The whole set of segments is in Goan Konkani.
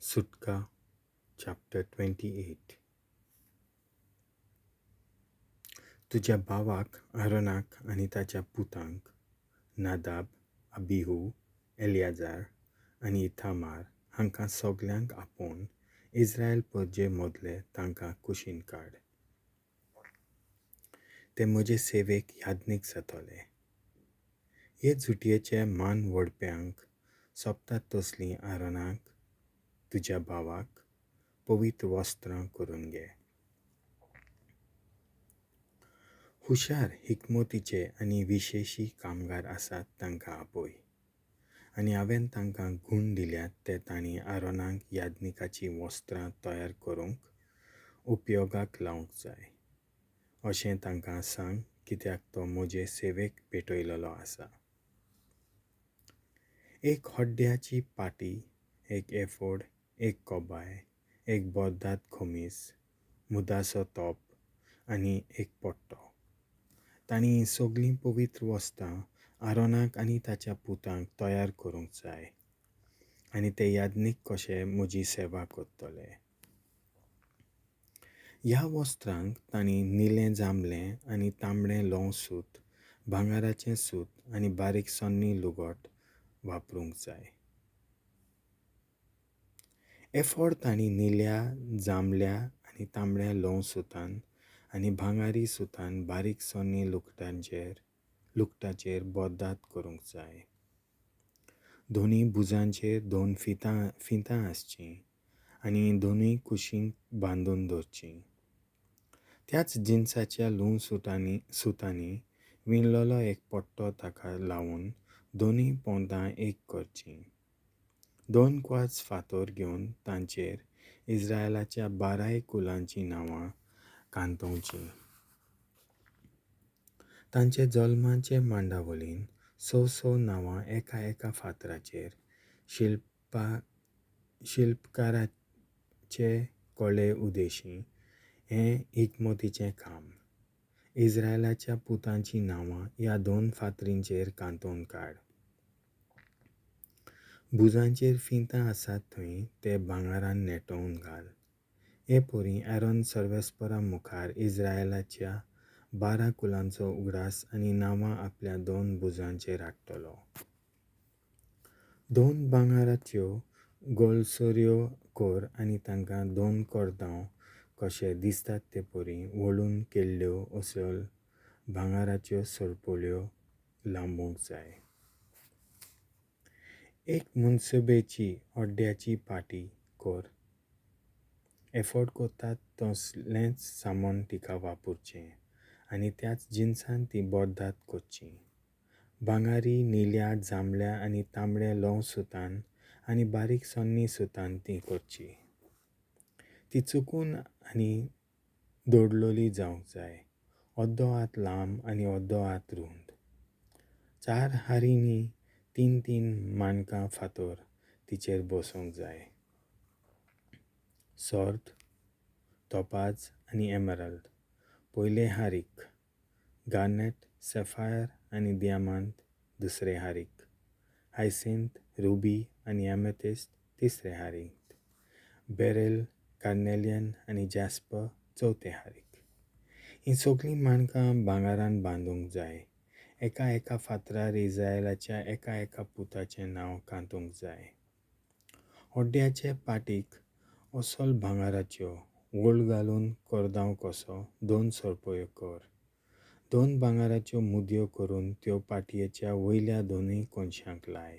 सुटका चॅप्टर 28. तुज्या भावाक आरोनाक आनी ताच्या पुतांक नादाब, अबिहू, एलियाजार आनी इथामार हांकां सगल्यांक आपोवन इस्रायल परजे मदले तांकां कुशीन काड. ते म्हजे सेवेक याज्ञीक जातले. हे झुटयेचे मान व्हडप्यांक सोबतात तसलीं आरोनाक तुज्या भावाक पवित्र वस्त्रां करून घे. हुशार हिकमतीचे आनी विशेशी कामगार आसात तांकां आपय आनी हांवें तांकां गूण दिल्यात ते तांणी आरोनाक याज्ञिकाचीं वस्त्रां तयार करूंक उपयोगाक लावंक जाय अशें तांकां सांग, कित्याक तो म्हजे सेवेक पेटयलेलो आसा. एक हड्ड्याची पाटी, एक एफोड, एक कोबाय, एक बोर्दाद खोमीस, मुदाचो तोप आनी एक पट्टो. तांणी सगळीं पवित्र वस्त्रां आरोनाक आनी ताच्या पुतांक तयार करूंक जाय आनी ते याज्ञीक कशे म्हजी सेवा करतले. ह्या वस्त्रांक तांणी निलें जांबलें आनी तांबडें ल्हंव सूत, भांगराचें सूत आनी बारीक सन्नी लुगट वापरूंक जाय. एफोड तांणी निल्या जांबल्या आनी तांबड्या ल्हंव सुतान आनी भांगारी सुतान बारीक सन्नी लुगटाचेर बोर्दाद करूंक जाय. दोनूय भुजांचेर दोन फितां आसचीं आनी दोनूय कुशींक बांदून दवरचीं. त्याच जिनसाच्या ल्हंव सुतांनी विणलेलो एक पट्टो ताका लावन दोनूय पोंदां एक करचीं. दोन क्वार्ट्ज फातर घेवन तांचेर इस्रायलाच्या 12 कुलांचीं नांवां कांतोवचीं. तांचे जल्माचे मांडावळीन 6 नांवां एका एका फातराचेर शिल्पकाराचे कळे उदेशीं हें हिकमतीचें काम. इस्रायलाच्या पुतांचीं नांवां ह्या दोन फातरींचेर कांतोवन काड. भुजांचेर फिंतां आसात थंय ते भांगरान नेटोवन घाल. हे परी आरोन सर्वेस्परा मुखार इस्रायलाच्या 12 कुलांचो उगडास आनी नांवां आपल्या दोन भुजांचेर हाडटलो. दोन भांगराच्यो गोलसऱ्यो कर आनी तांकां दोन कोर्दांव कशे दिसतात ते परी वळून केल्ल्यो असल्यो भांगराच्यो सरपळ्यो लांबोवंक जाय. एक मनसुबेची हड्ड्याची पाटी कर. एफोड करतात तसलेंच सामान तिका वापरचें आनी त्याच जिनसान ती बोर्दाद करची. भांगारी, निल्या, जांबल्या आनी तांबड्या ल्हंव सुतान आनी बारीक सन्नी सुतान ती करची. ती चुकून आनी दोडलोली जावंक जाय, अर्दो हात लांब आनी अर्दो हात रूंद. 4 हारींनी 3-3 माणकां फातर तिचेर बसोवंक जाय. सॉर्द, तोपाज आनी एमराल्ड पयले हारीक, गार्नेट, सॅफायर आनी दियामांत दुसरे हारीक, हायसिंथ, रुबी आनी एमेथिस्ट तिसरे हारीक, बेरेल, कार्नेलियन आनी जॅस्पर चवथे हारीक. हीं सगळीं माणकां भांगरान बांदूंक जाय. एका एका फातरार इस्रायलाच्या एका एका पुताचें नांव कांतूंक जाय. हड्ड्याचे पाटीक अस्सल भांगराच्यो वोळ घालून कोर्दांव कसो दोन सरपळ्यो कर. दोन भांगराच्यो मुदयो करून त्यो पाटयेच्या वयल्या दोनूय कोनशांक लाय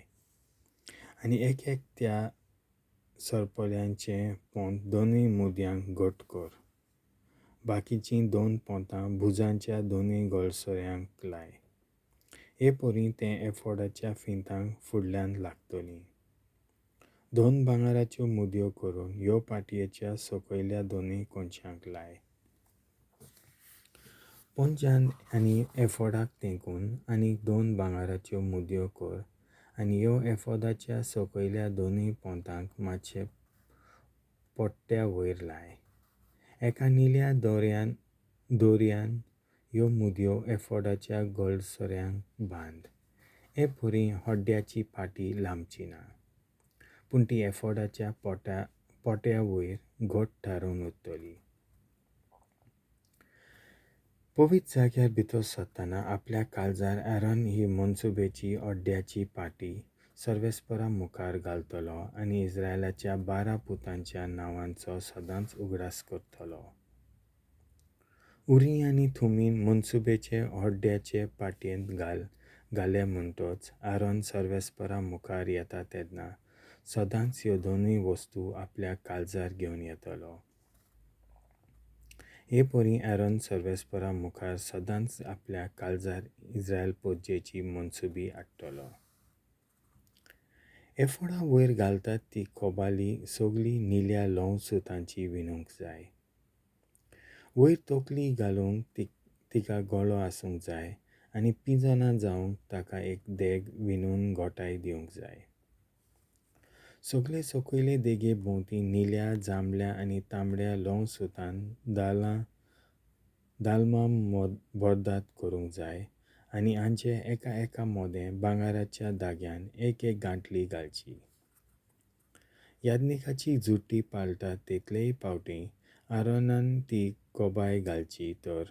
आनी एक एक त्या सरपळ्यांचें पोंत दोनूय मुदयांक घट कर. बाकीचीं दोन पोंतां भुजांच्या दोनूय गळसऱ्यांक लाय. हे परी तें एफोडाच्या फिंतांक फुडल्यान लागतलीं. दोन भांगराच्यो मुदयो करून ह्यो पाटयेच्या सकयल्या दोनूय कोनशांक लाय. पोंच्यान आनी एफोडाक तेंकून आनीक दोन भांगराच्यो मुदयो कर आनी ह्यो एफोदाच्या सकयल्या दोनूय पोंतांक मातशें पट्ट्या वयर लाय. एका निल्या दोरयान ह्यो मुदयो एफोडाच्या गळसऱ्यांक बांद. हे परी हड्ड्याची पाटी लांबची ना, पूण ती एफोडाच्या पोट्या वयर घट थारून उरतली. पवित्र जाग्यार भितर सरतना आपल्या काळजार आरोन ही मनसुबेची अड्ड्याची पाटी सर्वेस्परा मुखार घालतलो आनी इस्रायलाच्या 12 पुतांच्या नांवांचो सदांच उगडास करतलो. उरी आनी थुमीन मनसुबेचे हड्ड्याचे पाटयेंत घाले म्हणटच आरोन सर्वेस्परा मुखार येता तेन्ना सदांच ह्यो दोनूय वस्तू आपल्या काळजार घेवन येतलो. हे परी आरोन सर्वेस्परा मुखार सदांच आपल्या काळजार इस्रायल पोजेची मनसुबी हाडटलो. एफोडा वयर घालतात ती कोबाली सगली निळ्या ल्हंव सुतांची विणूंक जाय. वयर तकली घालूंक तिका गळो आसूंक जाय आनी पिंजना जावंक ताका एक देग विणून घोटाय दिवंक जाय. सगले सकयले देगे भोंवती निळ्या, जांबळ्या आनी तांबड्या ल्हंव सुतान दालमां बोर्दात करूंक जाय आनी हांचे एका एका मोदें भांगराच्या धाग्यान एक एक गांठली घालची. याज्ञिकाची जुटी पाळटा तितलेय पावटी आरोनान ती कोबाय घालची तर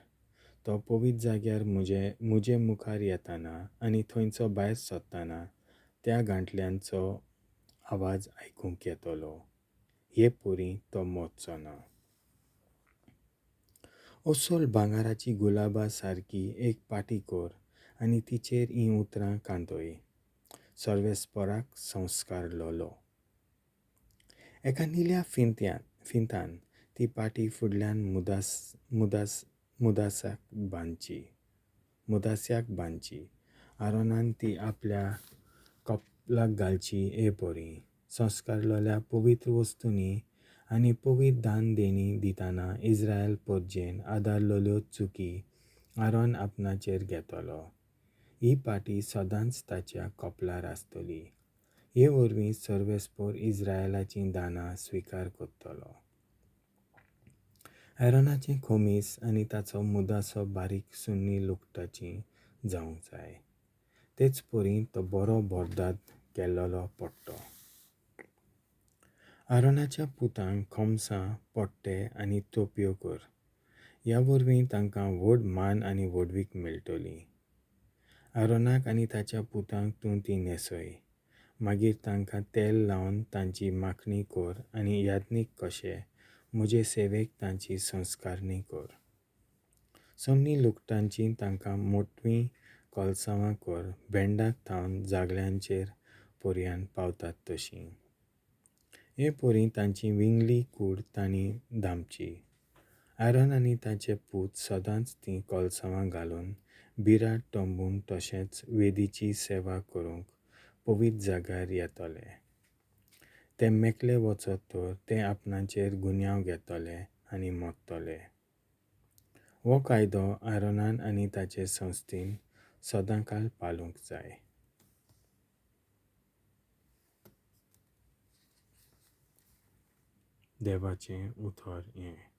तो पवित्र जाग्यार म्हजे मुखार येताना आनी थंयचो भायर सरतना त्या गांठल्यांचो आवाज आयकूंक येतलो. हे परी तो मरचो ना. अस्सल भांगराची गुलाबा सारकी एक पाटी कर आनी तिचेर हीं उतरां कांतय, सर्वेस्पराक संस्कारलोलो. एका निळ्या फिंतान ती पाटी फुडल्यान मुदास्याक बांदची. आरोनान ती आपल्या कपलाक घालची. हे परी संस्कारलोल्या पवित्र वस्तूंनी आनी पवित्र दान देणी दितना इस्रायल पोरजेन आदारलोल्यो चुकी आरोन आपणाचेर घेतलो. ही पाटी सदांच ताच्या कपलार आसतली. हे वरवीं सर्वेस्पर इस्रायलाचीं दानां स्विकार करतलो. आरोनाचें खोमीस आनी ताचो मुदासो बारीक सुन्नी लुगटाची जावंक जाय. तेच परी तो बरो बोर्दाद केल्लो पडटो. आरोनाच्या पुतांक खोमसां, पट्टे आनी तोपयो कर. ह्या वरवीं तांकां व्हड मान आनी व्हडवीक मेळटली. आरोनाक आनी ताच्या पुतांक तूं ती न्हेसय. मागीर तांकां तेल लावन तांची माखणी कर आनी याज्ञीक कशे म्हजे सेवेक तांची संस्कारणी कर. सोन्नी लुगटांची तांकां मोटवीं कोलसांवां कर, भेंडाक थावन जागल्यांचेर पर्यान पावतात तशीं. हे परी तांची विंगली कूड तांणी धांपची. आरोन आनी ताचे पूत सदांच तीं कोलसांवां घालून बिराड तंबून तशेंच वेदीची सेवा करूंक पवित्र जाग्यार येतले. ते मेकले वचत तर ते आपणाचेर गुन्यांव घेतले आनी मरतले. हो कायदो आरोनान आनी ताचे संस्थेन सदांकाल पाळूंक जाय. देवाचें उतर हें.